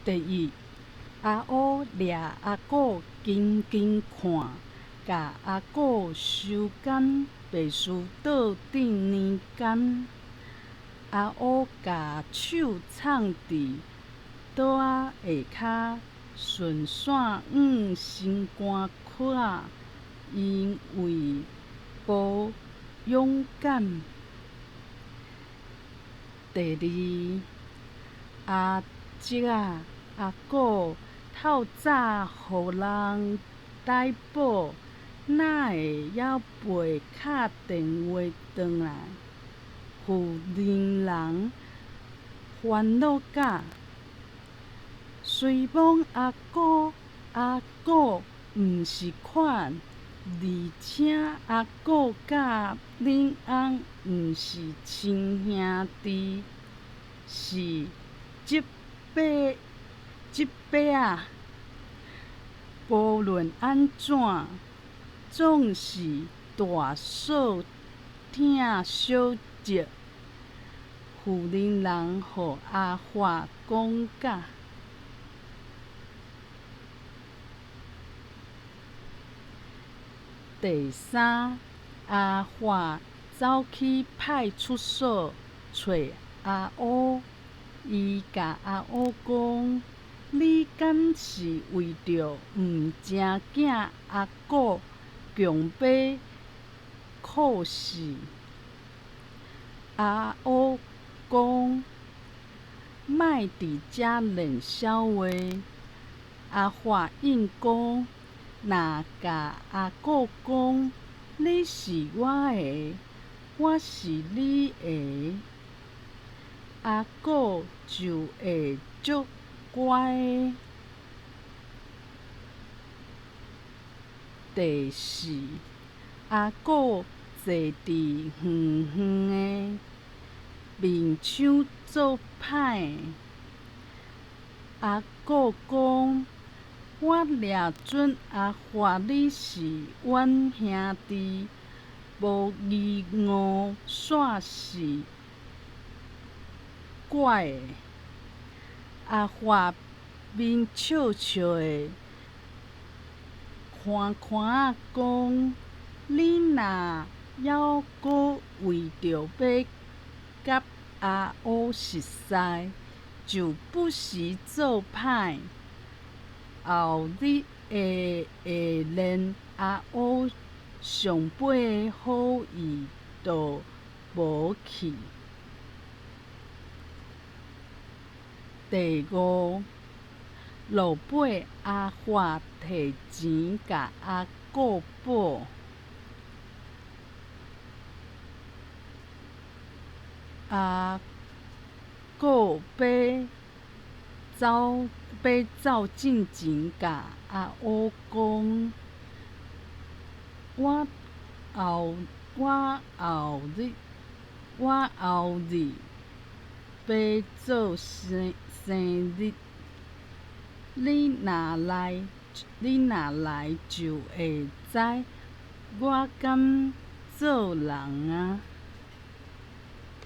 第一，阿烏掠阿古緊緊看，共阿古收監，袂輸倒轉年間。阿烏共手藏佇桌仔下跤，順線往心肝窟，因為無勇敢。第二，阿叔仔阿古透早予人逮捕，哪會猶袂敲電話轉來？婦人人煩惱甲，雖罔阿古阿古毋是款，而且阿古佮恁翁毋是親兄弟，是叔伯叔伯仔。無論按怎，總是大嫂疼小侄。婦人人予阿華講甲。第三，阿華走去派出所揣阿烏，伊共阿烏講：你敢是為著毋成囝阿古強欲箍死？阿烏講：莫佇遮練痟話。阿華應講：若共阿古講，你是我的，我是你的，阿古就會足乖的。第四，阿古坐佇遠遠的，面相足歹。阿古講：我掠準阿華你是阮兄弟，無疑誤煞是怪的。阿華面笑笑的，寬寬仔講：你若猶閣為著欲佮阿烏熟似，就不時做歹。後日會會連阿烏上尾的好意都無去。第五，落尾阿華提錢共阿古補。阿古欲走欲走進前，共阿烏講：我後我後日我後日欲做生生日，你若來你若來就會知我敢做人矣。